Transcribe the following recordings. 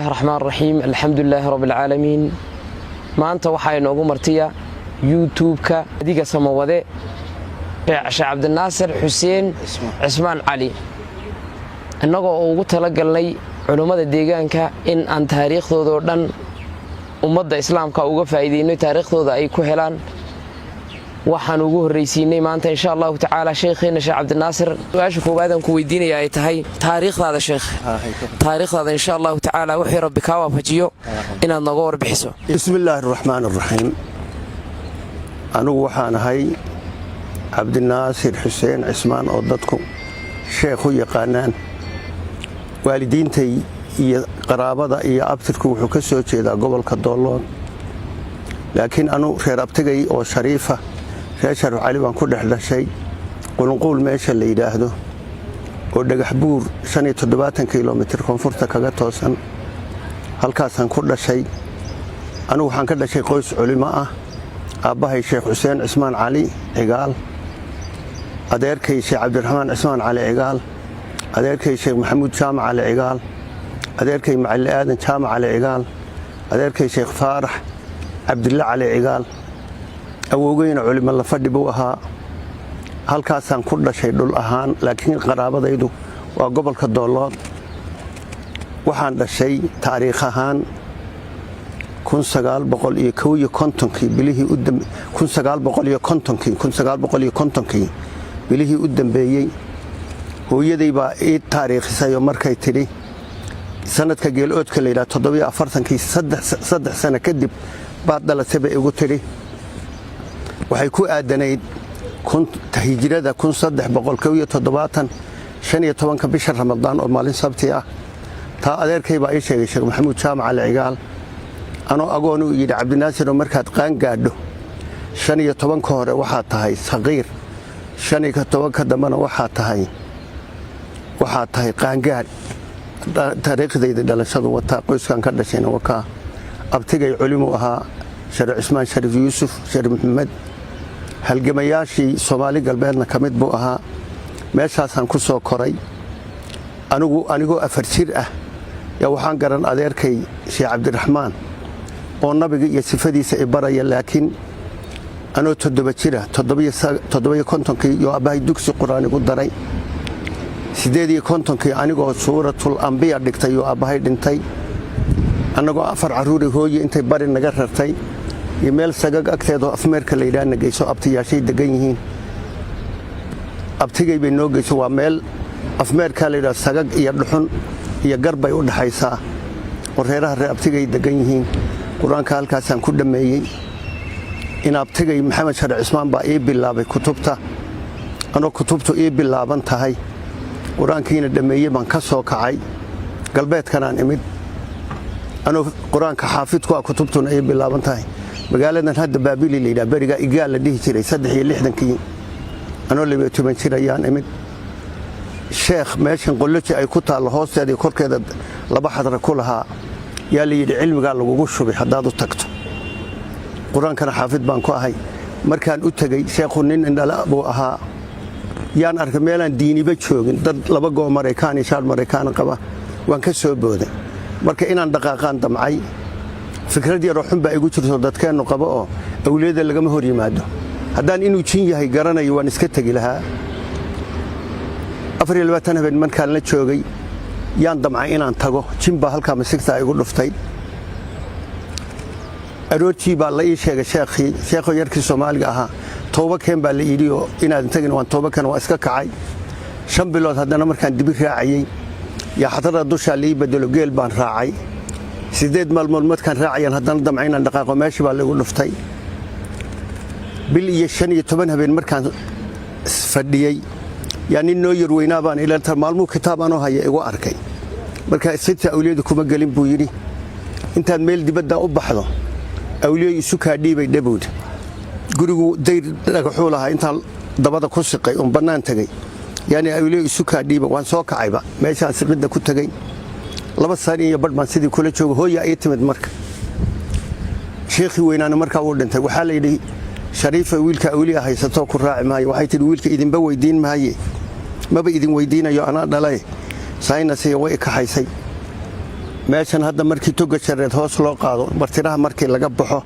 Bismillaahi raxmaan raxiim, alxamdulilaahi rabbilcaalamiin. Maanta waxaa inoogu martiya YouTube-ka adiga samawade Sheekh Cabdinaasir Xuseen Cismaan Cali, innagoo ugu talagalnay culummada deegaanka in aan taariikhdoodao dhan ummadda islaamka uga faa'iideyno, taariikhdooda ay ku helaan. Waxaan ugu horraysiinay maanta, insha Allahu tacaala, sheekheenna Sheekh Cabdinaasir. Su-aasha koowaadaan ku weydiinaya ay tahay taariikhdaada, sheekh, taariikhdaada, insha Allahu tacaala, wixii Rabbi kaa waafajiyo inaad nooga warbixiso. Bismi illaahi araxmaan araxiim. Anigu waxaan ahay Cabdinaasir Xuseen Cismaan oo dadku sheekh u yaqaanaan. Waalidiintay iyo qaraabada iyo abtirku wuxuu ka soo jeedaa gobolka Doollood, laakiin anu reer abtigay oo shariifa, reer Sharif Cali, baan ku dhex dhashay Qulunquul meesha la yidhaahdo oo Dhagax Buur kilomitir koonfurta kaga toosan. Halkaasaan ku dhashay. Anugu waxaan ka dhashay qoys culimo ah: aabbahay Sheekh Xuseen Cismaan Cali Cigaal, adeerkay Sheekh Cabdiraxmaan Cismaan Cali Cigaal, adeerkay Sheekh Maxamuud Jaamac Cali Cigaal, adeerkay Macalli Aadan Jaamac Cali Cigaal, adeerkay Sheekh Faarax Cabdille Cali Cigaal. Awowgeyna culimo la fadhi buu ahaa. Halkaasaan ku dhashay dhul ahaan, laakiin qaraabadaydu waa gobolka Doollood. Waxaan dhashay taariikh ahaan 1951-kii bilihii u dambeeyey. Hooyaday baa ii taariikhisayoo markay tidhi sanadka geeloodka la yidhaha 47-kii, 3 sano kadib baad dhalatay bay igu tidhi. Waxay ku aadanayd hijrada 1371, 15-ka bisha Ramadaan oo maalin Sabti ah. Taa adeerkay baa ii sheegay, Sheekh Maxamuud Jaamac Cali Cigaal, anoo agoon uu yidhi: "Cabdinaasiroo, markaad qaan gaadho, 15-ka hore waxaad tahay saqiir, 15-ka dambena waxaad tahay qaangaadh." Taariikhdayda dhalashadu wataa, qoyskan ka dhashayna wakaa. Abtigay culimuu ahaa, Sharif Cismaan Sharif Yuusuf Sharif Maxamed, halgamayaashii Soomaali Galbeedna ka mid buu ahaa. Meeshaasaan ku soo koray anigu. Anigoo 4 jir ah yaa waxaan garan adeerkay Sheekh Cabdiraxmaan oo nabiga iyo sifadiisa i baraya. Laakiin anoo 7 jira, 57-kii iyo aabbahay dugsi Qur-aan igu daray. 58-kii anigoo Suuratul Ambiya dhigtay oo aabbahay dhintay. Annagoo afar carruuri hooye intay bari naga rartay iyo meel Sagag agteedoo Afmeerka la yidhaahna geyso, abtiyaashay degan yihiin. Abtigay bay noo geyso. Waa meel Afmeerkaa la yidhaha, Sagag iyo Dhuxun iyo Garbay u dhaxaysaa oo reeraha reer abtigay degan yihiin. Qur-aanka halkaasaan ku dhammeeyey. In abtigay Maxamed Sharic Cismaan baa ii bilaabay kutubta. Anoo kutubtu ii bilaaban tahay, qur-aankiina dhammeeyey, baan ka soo kacay galbeedkanaan imid. Anoo qur-aanka xaafidku ah, kutubtuna ii bilaaban tahay, magaaladan hadda Baabili la yidhaha, berigaa Igaal la dhihi jiray, 63-kii anoo 12 jir ayaan imid. Sheekh meeshan Qolloji ay ku taallo hoosteeda iyo korkeeda laba xadra ku lahaa yaa la yidhi cilmigaa lagugu shubay haddaad u tagto. Qur-aankana xaafid baan ku ahay. Markaan u tegey sheekhu, nin indhala buu ahaa, yaan arkay meelaan diiniba joogin, dad laba goo Maraykaan iyo shaar Maraykaan qaba. Waan ka soo booday. Marka inaan dhaqaaqaan damcay, fikrad yaroo xun baa igu jirto dadkeennu qabo oo awliyada lagama hor yimaado. Haddaan inuu jin yahay garanayo, waan iska tegi lahaa. 24 habeen markaan la joogay yaan damcay inaan tago. Jin baa halkaa masigtaa igu dhuftay. Aroortii baa la ii sheegay sheekhii. "Sheekhoo, yarkii Soomaaliga ahaa tooba keen," baa la yidhi, oo inaadan tegin. Waan tooba keen, waa iska kacay. 5 bilood haddana markaan dibi raacayey yaa xadrada dushaa la ii bedelo, geel baan raacay. 8 maalmood markaan raacayaan haddana damcay inaan dhaqaaqo, meeshii baa laigu dhuftay. Bil iyo 15 habeen markaan fadhiyey yaa nin noo yar weynaa baan ilanta maalmuu kitaab anoo haya igu arkay. Marka "Sirta awliyadu kuma gelin," buu yidhi. "Intaad meel dibadda u baxdo, awliyo isu kaa dhiibay dhabowd." Gurigu dayr dhagaxuu lahaa. Intaan dabada ku siqay uun bannaan tegey, yani awliyo isu kaa dhiiba, waan soo kacayba. Meeshaan siqidda ku tegey 2 sano iyo badh baan sidii kula jooga. Hooya ii timid. Marka sheekhii weynaana markaa wuu dhintay. Waxaa la yidhi: "Shariifa, wiilka awliya haysatoo ku raaci maayo." Waxay tidhi: "Wiilka idinba weydiin maaye, maba idin weydiinayo, anaa dhalay." Saynasiya way i kaxaysay. Meeshan hadda markii Toga Shareed hoos loo qaado, bartiraha markii laga baxo,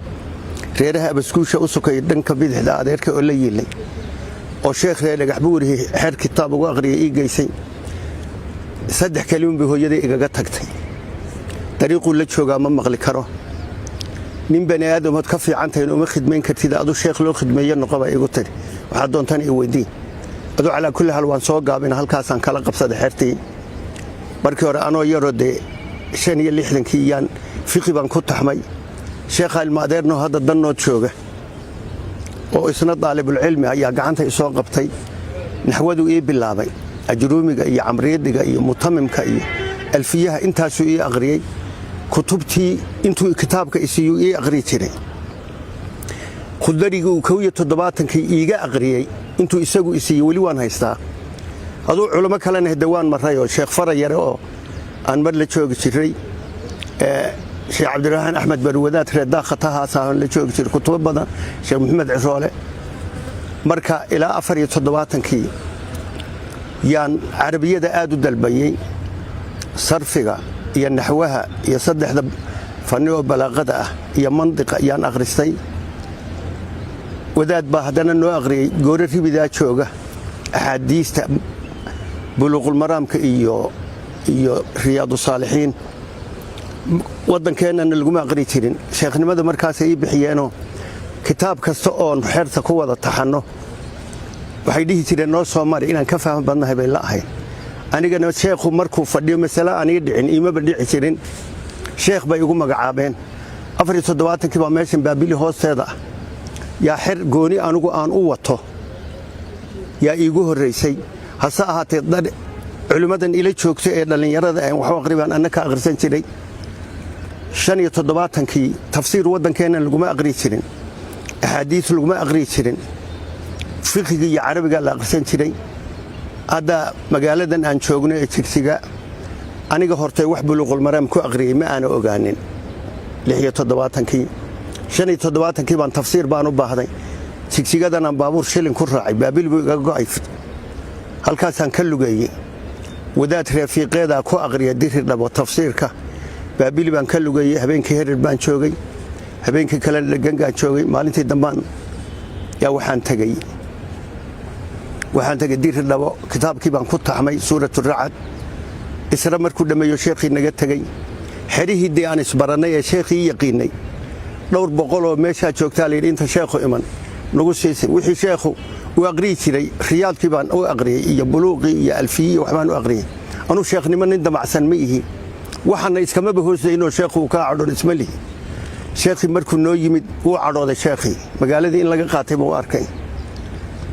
reeraha Abaskuusha u sokaya dhanka bidixda, adeerka oo la yiilay oo sheekh reer Dhagaxbuurihi xeer kitaab ugu aqriyay ii geysay. Saddex keliun bay hooyaday igaga tagtay. Dariiquu la joogaa ma maqli karo. Nin bani aadamood ka fiicantahin uma khidmayn kartid, adu sheekh loo khidmeeyo noqoba igu tiri, waxaad doontan i weydiin aduu. Calaa kulli xaal, waan soo gaabina, halkaasaan kala qabsaday xertii. Markii hore anoo yaroo dee 65-kii yaan fiqi baan ku taxmay. Sheekha ilma adeernoo hadda dannood jooga oo isna daalibulcilmi ayaa gacanta isoo qabtay. Naxwaduu ii bilaabay, Ajruumiga iyo Camriidiga iyo Mutamimka iyo Alfiyaha, intaasuu ii aqriyey. Kutubtii intuu kitaabka isiiyuu ii aqriyi jiray. Khudarigii uu 71-kii iiga aqriyey intuu isagu isiiyey weli waan haystaa. Aduu culamo kalena hade waan marray, oo Sheekh Farayare oo aan mar la joogi jiray, Sheekh Cabdiraxmaan Axmed Barwadaad reer Daakhatahaasaaan la joogi jiray, kutubo badan, Sheekh Maxamed Ciroole. Marka ilaa 74-kii yaan carabiyada aad u dalbayey, sarfiga iyo naxwaha iyo saddexda fanni oo balaaqada ah iyo mandiqa yaan akhristay. Wadaad baa haddana noo aqriyey goore ribidaa jooga, axaadiista Buluuqulmaraamka iyo Riyaadu Saalixiin. Waddankeennana laguma aqri jirin. Sheekhnimada markaasay ii bixiyeenoo kitaab kasta oon xerta ku wada taxanno waxay dhihi jireen noo soo mari. Inaan ka faham badnahay bay la ahayn. Anigana sheekhu markuu fadhiyo masale aan ii dhicin iimaba dhici jirin. Sheekh bay igu magacaabeen. 74-kii baa meeshan Baabili hoosteeda ah yaa xer gooni anigu aan u wato yaa iigu horraysay. Hase ahaatee, culimmadan ila joogto ee dhallinyarada aan waxu aqri baan anna ka akhrisan jiray. 75-kii tafsiir waddankeenna laguma aqri jirin, axaadiis laguma aqriyi jirin, fiqiga iyo carabigaa la akhrisan jiray. Hadda magaaladan aan joogno ee Jigjiga, aniga hortay wax Buluuqulmaraam ku aqriyey ma aana ogaanin. 76-kii, 75-kii baan tafsiir baan u baahday. Jigjigadanaan baabuur shilin ku raacay, Baabil buu igaga go'ay, halkaasaan ka lugeeyey. Wadaad reefiiqeedaa ku aqriya Diri Dhabo tafsiirka. Baabili baan ka lugeeyey. Habeenkii Herer baan joogay, habeenkii kalena Dhegangaan joogay. Maalintii dambaan yaa waxaan tegey Diri Dhabo. Kitaabkii baan ku taxmay, Suuratu Racad. Isra markuu dhammeeyo sheekhii naga tegey, xerihii dee aan isbarannay ee sheekhii yaqiinnay, dhowr boqoloo meeshaa joogtaa layidhi inta sheekhu iman nagu siisay. Wixii sheekhu uu aqriyi jiray, Riyaadkii baan u aqriyey iyo Buluuqii iyo Alfiyi, waxbaan u aqriyey. Anuu sheekhnimo nin damacsan ma ihi, waxaana iskamaba hoosdaynoo sheekhu uu kaa cadhoon isma lihi. Sheekhii markuu noo yimid wuu cadhooday. Sheekhii magaaladii in laga qaatay buu arkay.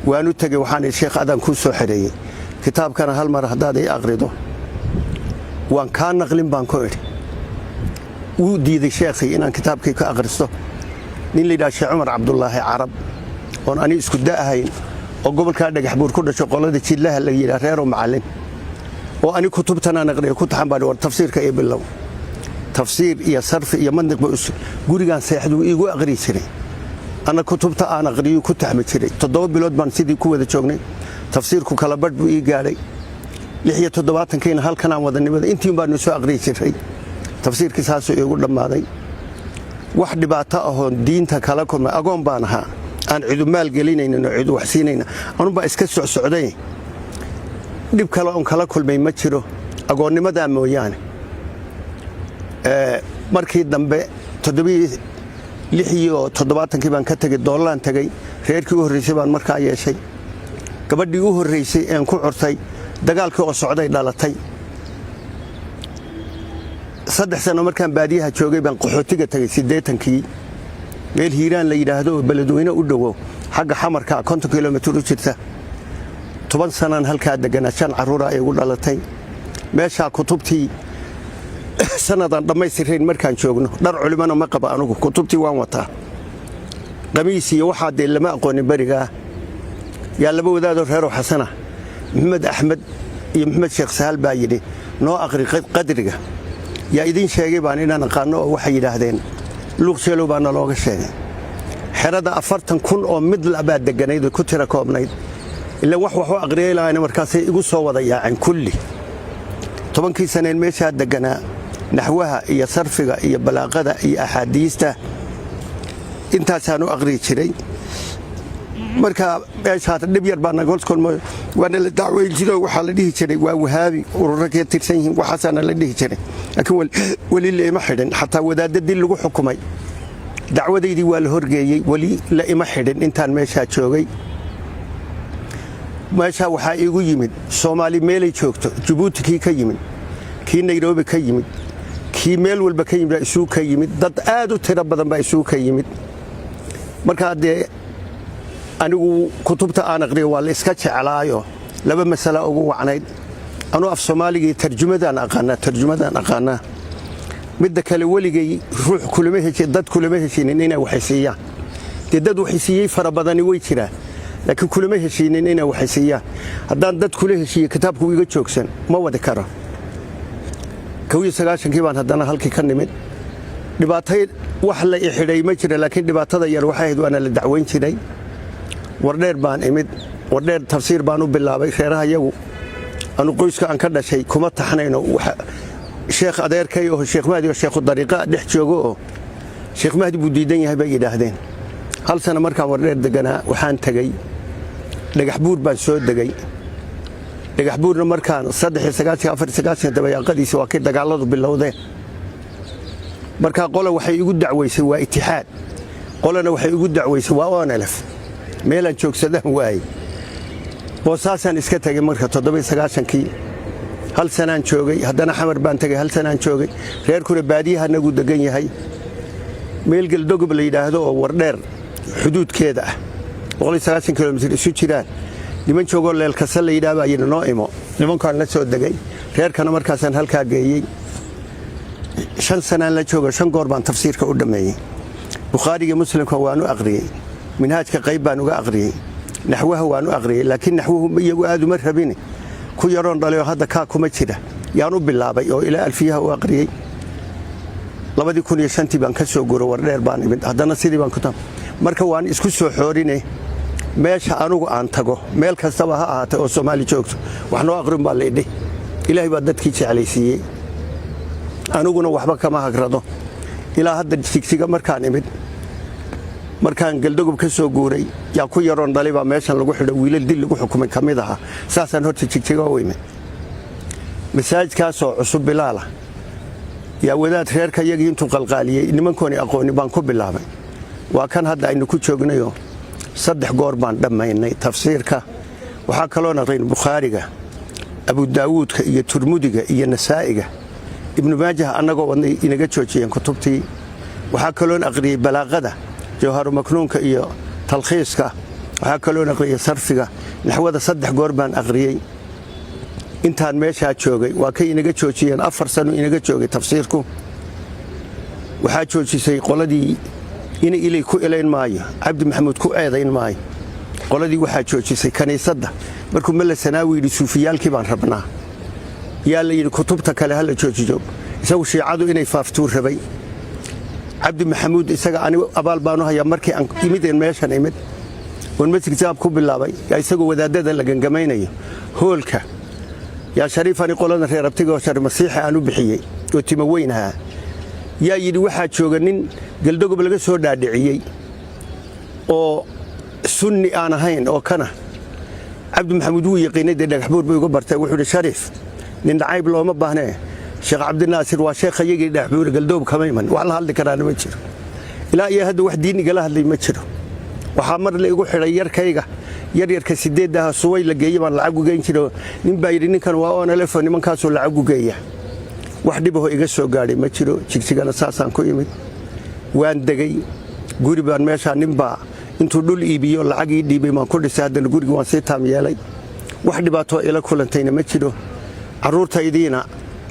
Waanu tegey, waxaan idhi, "Sheekh, adaan kuu soo xereeyey, kitaabkana hal mar haddaad ii aqrido waan kaa naqlin," baan ku idhi. Wuu diiday sheekhii inaan kitaabkii ka akhristo. Nin layidhaha Sheekh Cumar Cabdulaahi Carab oon ani isku da'ahayn oo gobolkaa Dhagaxbuur ku dhasho, qolada Jidlaha la yidhaha, reero macallin oo ani kutubtanaan aqriya ku taxan baan, "War tafsiirka iyo bilow." Tafsiir iyo sarfi iyo mandiqba gurigaan seexduu iigu aqriyi jiray, anna kutubta aan aqriyuu ku taxmi jiray. 7 bilood baan sidii ku wada joognay. Tafsiirku kala badh buu ii gaadhay. 76-kiina halkanaan wadanimada intiin baanu soo aqriyi jiray. Tafsiirkii saasuu iigu dhammaaday. Wax dhibaato ahoon diinta kala kulmay, agoon baan ahaa aan cidu maal gelinaynin oo cidu wax siinayna, anubaa iska socsocday. Dhib kale oon kala kulmay ma jiro agoonnimadaa mooyaane. Markii dambe 76-kii baan ka tegey, Doollaan tegey. Reerkii u horraysay baan markaa yeeshay. Gabadhii u horraysay een ku curtay dagaalkii oo socday dhalatay. 3 sano markaan baadiyaha joogay baan qaxootiga tegey 80-kii, meel Hiiraan la yidhaahdo oo Beledweyne u dhowo, xagga Xamarka 50 kilomitir u jirta. 10 sanaan halkaa deganaa. Shan carruura ay igu dhalatay meeshaa. Kutubtii sanadaan dhammaystirayn markaan joogno, dhar culimana ma qaba anugu, kutubtii waan wataa, qamiis iyo waxaa dee lama aqoonin berigaa. Yaa laba wadaadoo reero Xasana, Maxamed Axmed iyo Maxamed Sheekh Sahal, baa yidhi, "Noo aqri qadriga." Yaa idiin sheegay baan inaan aqaanno? Oo waxay yidhaahdeen Luuq Sheelow baa nalooga sheegay. Xerada 40,000 oo midla baa degganayd oo ku tira koobnayd. Ilaan wax waxu aqriyay lahayn, markaasay igu soo wada yaaceen kulli. 10-kii saneen meeshaa degganaa. Naxwaha iyo sarfiga iyo balaaqada iyo axaadiista intaasaan u aqriyi jiray. Marka meeshaas dhib yar baa naga, waana la dacweyn jiro. Waxaa la dhihi jiray waa Wahaabi, ururo ka tirsan yihiin, waxaasaana la dhihi jiray. Laakiin weli la ima xidhin. Xataa wadaadda dil lagu xukumay dacwadaydii waa la horgeeyey, weli la ima xidhin intaan meeshaa joogay. Meeshaa waxaa iigu yimid Soomaali meelay joogto: Jabuuti kii ka yimid, kii Nairobi ka yimid, kii meel walba ka yimid baa isugu ka yimid. Dad aad u tiro badan baa isugu ka yimid. Markaa dee anigu kutubta aan aqriyo waa la iska jeclaayo. Laba masala ugu wacnayd: anuu af Soomaaligii tarjumadaan aqaanaa, tarjumadaan aqaanaa. Midda kale, weligay ruux kulama heshi, dad kulama heshinin inay waxaysiiyaan. Dee dad waxaysiiyey fara badani way jiraan, laakiin kulama heshiinin inay waxaysiiyaan. Haddaan dad kula heshiiye, kitaabku iga joogsan, ma wadi karo. 91-kii baan haddana halkii ka nimid. Dhibaatay wax la i xidhay ma jira, laakiin dhibaatada yar waxay ahayd waana la dacwayn jiray. Wardheer baan imid. Wardheer tafsiir baan u bilaabay. Reeraha yagu, anu qoyska aan ka dhashay kuma taxnayno. Sheekh adeerkay oo Sheekh Mahdi oo sheekhu dariiqa dhex joogo oo Sheekh Mahdi buu diidan yahay bay yidhaahdeen. Hal sana markaan Wardheer deganaa, waxaan tegey Dhagax Buur baan soo degay. Dhagax Buurna markaan 93, 94 dabayaaqadiisa waa kay dagaalladu bilowdeen. Markaa qola waxay igu dacwaysay waa Itixaad, qolana waxay igu dacwaysay waa ONLF. Meelaan joogsadaan waayey, Boosaasaan iska tegay. Marka 97-kii hal sanaan joogay. Haddana Xamar baan tegay, hal sanaan joogay. Reerkuna baadiyaha nagu degan yahay, meel Geldogob la yidhaahdo oo Wardheer xuduudkeeda ah, kilomitir isu jiraan, niman joogoo Leelkasa la yidhaah baa yidhi noo imo. Nimankaan la soo degay, reerkana markaasaan halkaa geeyey. 5 sanaan la jooga, shan goor baan tafsiirka u dhammeeyey. Bukhaariga, Muslimka waan u aqriyey, Minhaajka qayb baan uga aqriyey, naxwaha waan u aqriyey. Laakiin naxwuhu iyagu aad uma rabine, ku yaroon dhalayoo hadda kaa kuma jira yaan u bilaabay oo ilaa alfiyaha u aqriyey. 2005-tii baan ka soo guro, Wardheer baan imid. Haddana sidii baan ku, marka waan isku soo xoorine. Meesha anugu aan tago, meel kastaba ha ahaatay oo Soomaali joogto, wax noo aqrin baa laidhi. Ilaahay baa dadkii jeclaysiiyey, aniguna waxba kama hagrado. Ilaa hadda Jigjiga markaan imid, markaan Geldogob ka soo guuray, yaa ku yaroon dhalay baa meeshan lagu xidho, wiilal dil lagu xukumay ka mid ahaa. Saasaan horta Jigjiga u imid. Masaajidkaasoo cusub bilaala yaa wadaad reerka yagii intuu qalqaaliyey, nimankooni aqooni, baan ku bilaabay. Waa kan hadda aynu ku joognayoo saddex goor baan dhammaynay tafsiirka. Waxaa kaloo aqrin Bukhaariga, Abu Daawuudka iyo Turmudiga iyo Nasaa'iga, Ibnu Maajah annagoo wadnay inaga joojiyeen kutubtii. Waxaa kaloon aqriyey balaaqada, Jawharu Maknuunka iyo talkhiiska. Waxaa kaloon aqriyey sarfiga. Naxwada saddex goor baan aqriyey intaan meeshaa joogay. Waa kay inaga joojiyeen, 4 sano inaga joogay tafsiirku. Waxaa joojisay qoladii ina Ilay ku elayn maayo, Cabdi Maxamuud ku eedayn maayo. Qoladii waxaa joojisay kaniisadda. Markuu Malla Sanaawi yidhi suufiyaalkii baan rabnaa, yaa la yidhi kutubta kale ha la joojiyo. Isagu shiicadu inay faaftuu rabay. Cabdi Maxamuud isaga ani abaal baanu hayaa. Markii aan imid, meeshan imid oon masjid jaab ku bilaabay, yaa isagoo wadaadada la gangamaynayo hoolka, yaa Shariifani qolada reer abtiga oo Shari Masiixa aan u bixiyey oo timo weyn ahaa, yaa yidhi waxaa jooga nin Geldogob laga soo dhaadhiciyey oo sunni aan ahayn oo kana. Cabdi Maxamuud wuu yaqiinay, dee Dhagaxbuur buu iga bartay. Wuxuu yidhi, "Shariif, nin nacayb looma baahnee. Sheekh Cabdinaasir waa sheekhayagii Dhagaxbuur, Geldoob kama iman, wax la hadli karaana ma jiro." Ilaa iyo hadda wax diin igala hadlay ma jiro. Waxaa mar la igu xidhay yarkayga, yaryarka sideeddaha Suway la geeye baan lacag u geyn jiro. Nin baa yidhi ninkan waa ONLF, nimankaasuu lacag u geeya. Wax dhibaho iga soo gaadhay ma jiro. Jigjigana saasaan ku imid. Waan degay, guri baan meeshaa, ninbaa intuu dhul iibiyo lacag ii dhiibay baan ku dhisay. Haddana gurigii waan sii taam yeelay. Wax dhibaatoo ila kulantayna ma jiro. Carruurtaydiina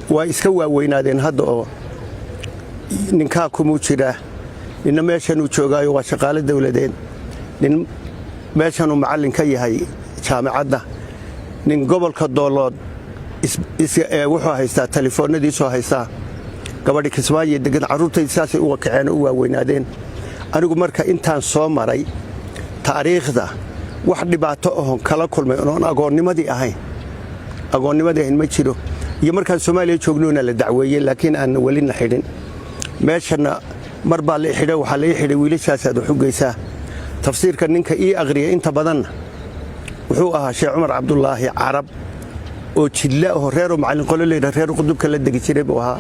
waa iska waaweynaadeen hadda oo ninkaa kumuu jiraa, ninna meeshanuu joogaayo waa shaqaale dawladeed, nin meeshanuu macallin ka yahay jaamicadda, nin gobolka Doolood wuxuu haystaa, telefoonnadiisoo haystaa, gabadhi Kismaayo degan. Carruurtaydi saasay u wakaceen oo u waaweynaadeen. Anigu marka intaan soo maray taariikhda, wax dhibaato ahon kala kulmay oon agoonnimadii ahayn ma jiro. Iyo markaan Soomaaliya joognoona la dacweeyey, laakiin aan welina xidhin. Meeshana mar baa la xidhay. Waxaa la ii xidhay wiilashaasaad wax u geysaa. Tafsiirka ninka ii aqriya inta badanna wuxuu ahaa Sheekh Cumar Cabdulaahi Carab oo jidla aho, reeroo macallin qolo leydha, reer Qudubka la degi jiray buu ahaa.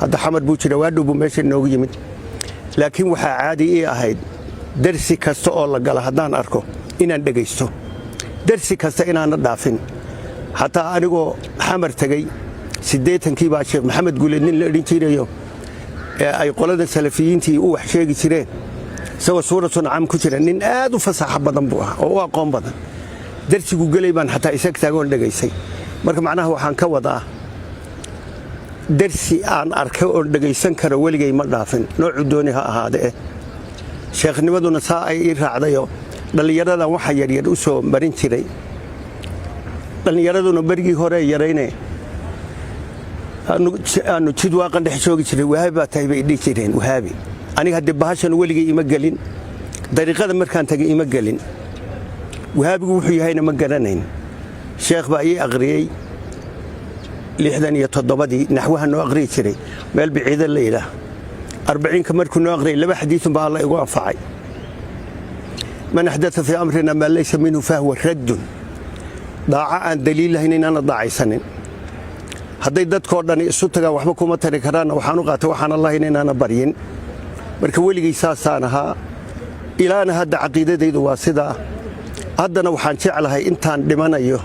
Hadda Xamar buu jira, waadhow buu meesha inoogu yimid. Laakiin waxaa caadi ii ahayd darsi kasta oo la gala haddaan arko inaan dhegaysto, darsi kasta inaana dhaafin. Xataa anigoo Xamar tegey 80-kii baa Sheekh Maxamed Guuleed, nin la odhan jirayo ee ay qolada Salafiyiintii u wax sheegi jireen, isagoo Suuratu Nacam ku jira, nin aad u fasaxo badan buu ahaa oo u aqoon badan, darsigu gelay baan xataa isag taagoon dhegaysay. Marka macnaha waxaan ka wadaa, darsi aan arkay oon dhegaysan karo weligay ma dhaafin, noocuu dooni ha ahaade. Sheekhnimaduna saa ay ii raacdayoo dhallinyaradan waxa yaryar u soo marin jiray. Dhallinyaraduna berigii hore yarayne aanu jid waaqan dhex joogi jiray, "Wahaabi baa tahay," bay dhihi jireen. Wahaabi aniga haddee bahashan weligay ima gelin, dariiqada markaan tagay ima gelin, wahaabigu wuxuu yahayna ma garanayn. Sheekh baa ii aqriyey 67-dii, naxwaha noo aqriyi jiray, meel Biciida la yidhaah. Arbaciinka markuu noo aqriyay, laba xadiisun baa Alla igu anfacay: "Man axdaa fii amrina maa laysa minhu fahwa raddun." Daaco aan daliil lahayn inaana daacaysanin, hadday dadkoo dhani isu tagaan waxba kuma tari karaanna. Waxaan u qaatay waxaan Allahayn inaana baryin. Marka weligay saasaan ahaa, ilaana hadda caqiidadaydu waa sidaa. Haddana waxaan jeclahay intaan dhimanayo,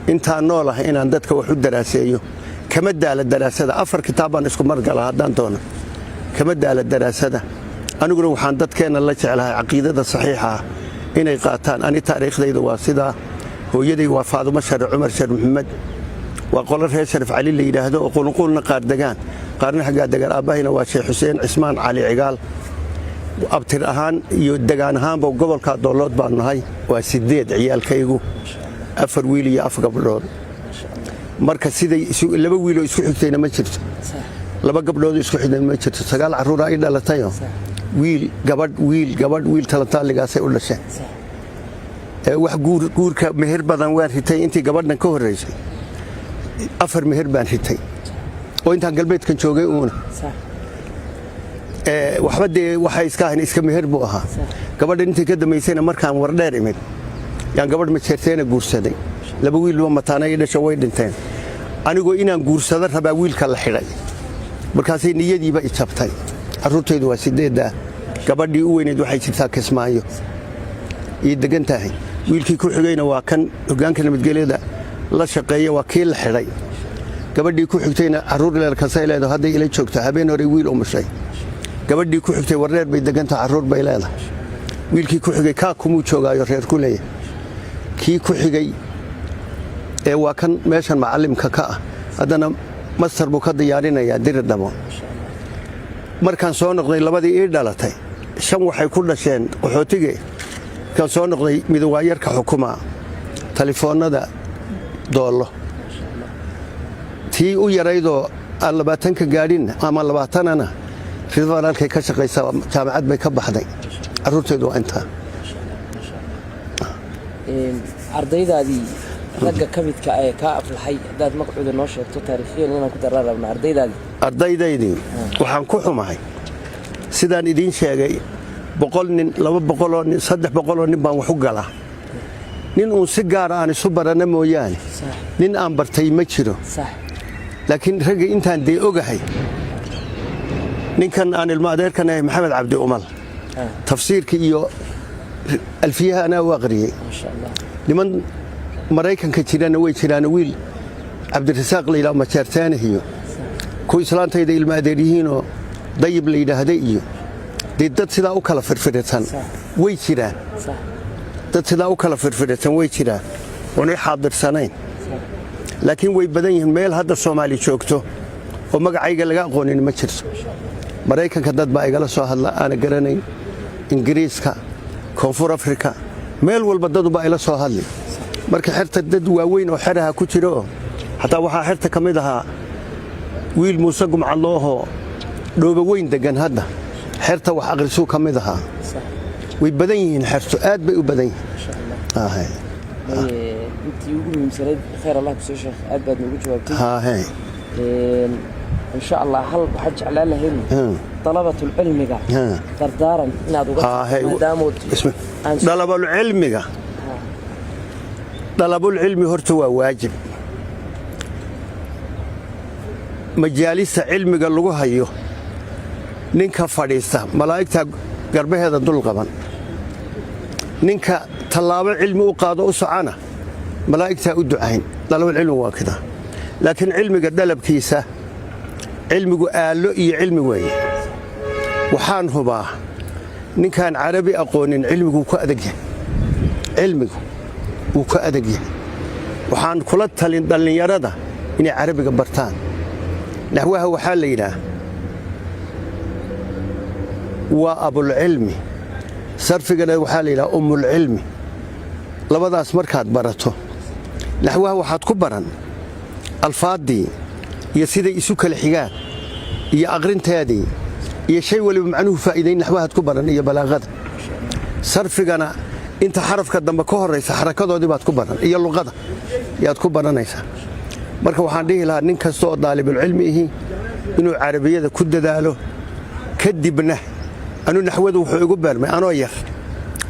intaan noolahay, inaan dadka wax u daraaseeyo. Kama daala daraasada. Afar kitaab baan isku margala haddaan doono, kama daala daraasada. Aniguna waxaan dadkeenna la jeclahay caqiidada saxiixa ah inay qaataan. Ani taariikhdayda waa sidaa. Hooyaday waa Faadumo Share Cumar Sheer Maxamed, waa qolo reer Sharif Cali la yidhaahdo oo Qulunquulna qaar degaan, qaarna xaggaa degaan. Aabbahayna waa Sheekh Xuseen Cismaan Cali Cigaal. Abtir ahaan iyo degaan ahaanba gobolka Doolood baanu nahay. Waa 8 ciyaalkaygu, 4 wiil iyo 4 gabdhood. Marka siday laba wiiloo isku xigtayna ma jirto, laba gabdhood isku xigtayna ma jirto. 9 carruura ay dhalatayo, wiil, gabadh, wiil, gabadh, wiil, talantaaligaasay u dhasheen. Wax guurka meher badan waan ritay. Intii gabadhan ka horraysay 4 meher baan ritay oo intaan galbeedkan joogay uuna. Waxba dee waxay iska ahayn, iska meher buu ahaa. Gabadhan intii ka dambaysayna markaan Wardheer imid yaan gabadh Majeerteena guursaday. Laba wiilba mataana ii dhasho, way dhinteen. Anigoo inaan guursado rabaa wiilka la xidhay, markaasay niyadiiba i jabtay. Carruurtaydu waa 8-daa. Gabadhii u weyneyd waxay jirtaa Kismaayo ii degan tahay. Wiilkii ku xigayna waa kan hoggaanka nabadgelyada la shaqeeya, waa kii la xidhay. Gabadhii ku xigtayna carruur leelkasay leedaho, hadday ila joogtaa, habeen horey wiil umushay. Gabadhii ku xigtay Wardheer bay degantaha, carruur bay leedahay. Wiilkii ku xigay kaa kumuu joogaayo, reer ku leeyahay. Kii ku xigay ee waa kan meeshan macallimka ka ah, haddana master buu ka diyaarinayaa Diri Dhabo. Markaan soo noqday, labadii ii dhalatay, 5 waxay ku dhasheen qaxootige. Markaan soo noqday, midowaayarka xukuma talefoonnada Doollo. Tii u yaraydoo aan 20-ka gaadhin ama 20-ana rifaraalkay ka shaqaysaa, jaamacad bay ka baxday. Carruurteedu waa intaa. Ardaydaadii ragga ka midka ee kaa aflaxay, haddaad magacooda noo sheegto, taariikhyan inaan ku daraa rabna ardaydaadii. Ardaydaydii waxaan ku xumahay, sidaan idiin sheegay, 100 nin, 200-oo nin, 300-oo nin baan wax u galaa. Nin uun si gaara aan isu baranna mooyaane, nin aan bartay ma jiro. Laakiin ragga intaan dee ogahay, ninkan aan ilmo adeerkan ahay, Maxamed Cabdi Umal, tafsiirka iyo alfiyaha anaa u aqriyey. Niman Maraykanka jirana way jiraan, wiil Cabdirasaaq la yidhaho Majeertaanah iyo ku islaantayda ilmo adeeryihiinoo Dayib la yidhaahda, iyo dee dad sidaa u kala firfirisan way jiraan. Dad sidaa u kala firfirisan way jiraan oonay xaadirsanayn, laakiin way badan yihiin. Meel hadda Soomaali joogto oo magacayga laga aqoonin ma jirto. Maraykanka dad baa igala soo hadla aana garanayn, Ingiriiska, Koonfur Afrika, meel walba dadubaa ila soo hadli. Marka xerta dad waaweyn oo xeraha ku jira oo xataa waxaa xerta ka mid ahaa wiil Muuse Gumcadloohoo Dhooba Weyn deggan, hadda xerta wax aqrisuu ka mid ahaa. Way badan yihiin xertu, aad bay u badan yihiin. Intii ugu muhiimsanayd, khayr Allah kusoo sheekh, aad baad noogu jawaabtay. Haahe. Insha Allah, hal waxaad jeclaan lahayn dalabatulcilmiga dardaaran inaad uga maadaamood Dalabulcilmiga, dalabulcilmi horta waa waajib. Majaalista cilmiga lagu hayo ninka fadhiista, malaa'igta garbaheeda dul qaban. Ninka tallaabo cilmi u qaado u socana, malaa'igtaa u ducayn. Dalabulcilmi waa kida, laakiin cilmiga dalabkiisa, cilmigu aallo iyo cilmi weeye. Waxaan hubaa ninkaan Carabi aqoonin cilmigu ku adag yahay, cilmigu wuu ka adag yahay. Waxaan kula talin dhallinyarada inay Carabiga bartaan. Naxwaha waxaa la yidhaah waa abulcilmi, sarfigana waxaa la yidhaha ummulcilmi. Labadaas markaad barato, naxwaha waxaad ku baran alfaaddii iyo siday isu kala xigaan iyo aqrinteedii iyo shay waliba macnuhu faa'iidayn. Naxwahaad ku baran iyo balaaqada. Sarfigana inta xarafka dambe ka horraysa xarakadoodii baad ku baran iyo luqada yaad ku baranaysaa. Marka waxaan dhihi lahaa nin kasta oo daalibulcilmi ihi inuu Carabiyada ku dadaalo. Kadibna anuu naxwadu wuxuu igu beermay anoo yar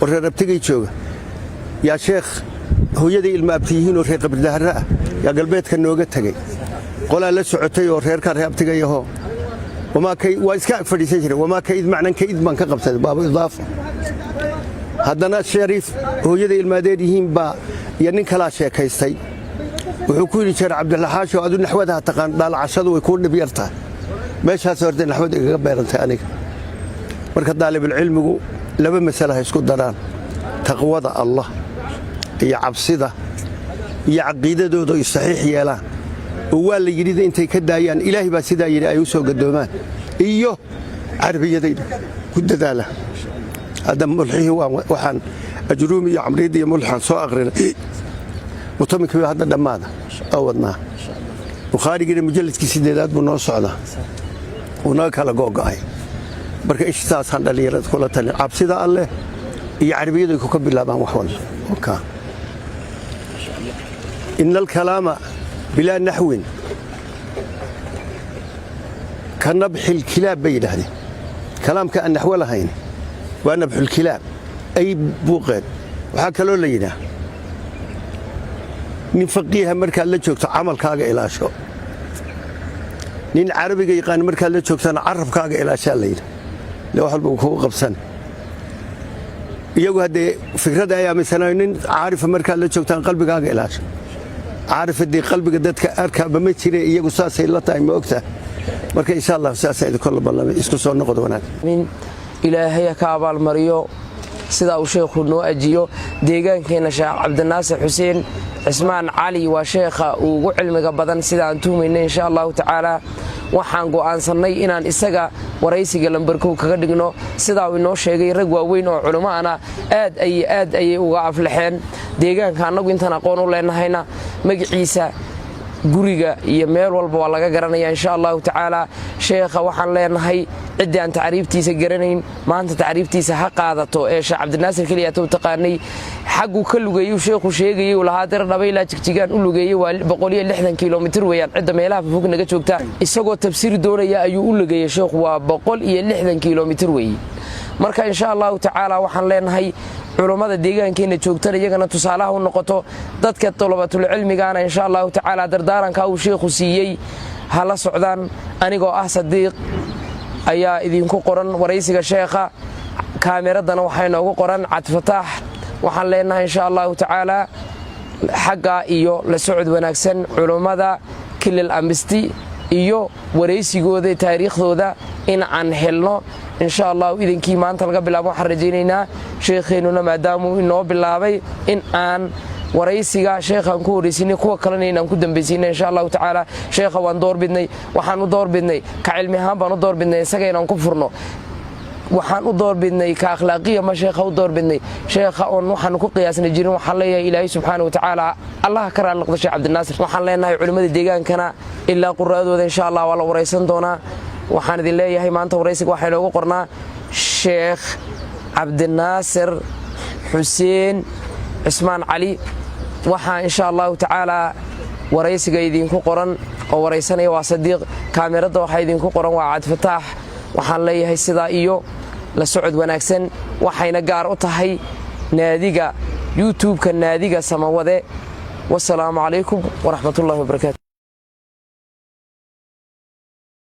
oo reer abtigay jooga. Yaa sheekh hooyaday ilma abti yihiin oo reer Qabridaharre ah yaa galbeedka nooga tegey. Qolaa la socotay oo reerkaa reer abtigayahoo waa iska ag fadhiisan jiray. Wamaa kaid macnan kaid baan ka qabsaday, baabu idaafa. Haddana shariif hooyaday ilmaadeer yihiin baa iyo nin kalaa sheekaystay. Wuxuu ku yidhi, "Jeer Cabdulaxaasho, adu naxwadaha taqaan, dhaalacashadu way kuu dhib yartahay." Meeshaas horta naxwadu igaga beerantay aniga. Marka daalibulcilmigu laba masale ha isku daraan: taqwada Allah iyo cabsida iyo caqiidadooda ay saxiix yeelaan, oo waa la yidhida intay ka daayaan, Ilaahay baa sidaa yidhi ay u soo gadoomaan, iyo Carabiyadayda ku dadaala. Hadda mulxihii waxaan Ajruumi iyo Camriid iyo mulxaan soo aqrinay, mutaminkii hadda dhammaada oo wadnaa. Bukhaarigiina mujalladkii 8aad buu noo socdaa, wuu naga kala googo'ay. Marka ishtaasaan dhallinyarada kula talin: cabsida Alleh iyo Carabiyadu ay ku ka bilaabaan wax walba. Ina alkalaama bilaa naxwin ka nabxilkilaab bay yidhaahdeen. Kalaamka aan naxwo lahayn waa nabxulkilaab, ay buuqeen. Waxaa kaloo la yidhaah, nin faqiiha markaad la joogto camalkaaga ilaasho, nin Carabiga yaqaan markaad la joogtana carabkaaga ilaashaa la yidhi le, wax walba kugu qabsan. Iyagu haddee fikradda ay aaminsanayo, nin caarifa markaad la joogtaan qalbigaaga ilaasho. Caarif haddii qalbiga dadka arkaaba ma jire, iyagu saasay la tahay, ma ogtaha? Marka insha Allah saasaa idinkola ballamay. Isku soo noqod wanaag. Ilaahay ha ka abaalmariyo sidaa uu sheekhu noo ajiyo. Deegaankeenna Sheekh Cabdinaasir Xuseen Cismaan Cali waa sheekha ugu cilmiga badan sida aan tuhmayna. Insha Allahu tacaala, waxaan go'aansannay inaan isaga waraysiga lambarkow kaga dhigno. Sidaa uu inoo sheegay, rag waaweyn oo culummo ana aad ay aad ayay uga aflaxeen deegaanka. Annagu intaan aqoon u leennahayna, magaciisa guriga iyo meel walba waa laga garanaya, insha Allahu tacaala. Sheekha waxaan leenahay, ciddii aan tacriiftiisa garanayn maanta tacriiftiisa ha qaadato ee Sheekh Cabdinaasir keliya tou taqaanay. Xagguu ka lugeeyuu sheekhu sheegayay, uu lahaa Dir Dhaba ilaa Jigjigaan u lugeeyey, waa 160 kilomitir weeyaan. Cidda meelaha fofog naga joogta, isagoo tafsiir doonaya ayuu u lugeeyey sheekhu, waa 160 kilomitir weeye. Marka insha Allahu tacaala waxaan leenahay culummada deegaankeenna joogtana iyagana tusaalaha u noqoto, dadka dalabatulcilmigaana insha Allahu tacaala dardaaranka uu sheekhu siiyey ha la socdaan. Anigoo ah Sadiiq ayaa idinku qoran waraysiga sheekha, kaamiraddana waxaa inoogu qoran Cabdifataax. Waxaan leenahay insha Allahu tacaala xagga iyo la socod wanaagsan culummada Kilil Amisti iyo waraysigooda, taariikhdooda in aan helno insha Allahu idinkii. Maanta laga bilaabo waxaan rajaynaynaa sheekheennuna maadaamuu inoo bilaabay in aan waraysiga sheekhaan ku horraysiinay, kuwa kalena inaan ku dambaysiinay insha Allahu tacaala. Sheekha waan doorbidnay, waxaan u doorbidnay ka cilmi ahaan baan u doorbidnay isaga inaan ku furno, waxaan u doorbidnay ka akhlaaqiya ma sheekha u doorbidnay, sheekha oon waxaanu ku qiyaasnay jirin. Waxaan leeyahay, Ilaahay subxaana watacaala Allah ka raali noqdo Sheekh Cabdinaasir. Waxaan leenahay culimmada deegaankana ilaa quraadooda insha Allah waa la waraysan doonaa. Waxaan idin leeyahay, maanta waraysiga waxaa inoogu qornaa Sheekh Cabdinaasir Xuseen Cismaan Cali. Waxaa insha Allahu tacaalaa waraysiga idinku qoran oo waraysanaya waa Sadiiq, kaamirada waxaa idinku qoran waa Cabdifataax. Waxaan leeyahay sidaa iyo la socod wanaagsan. Waxayna gaar u tahay naadiga YouTube-ka Naadiga Samawade. Wasalaamu calaykum waraxmatullahi wabarakaatu.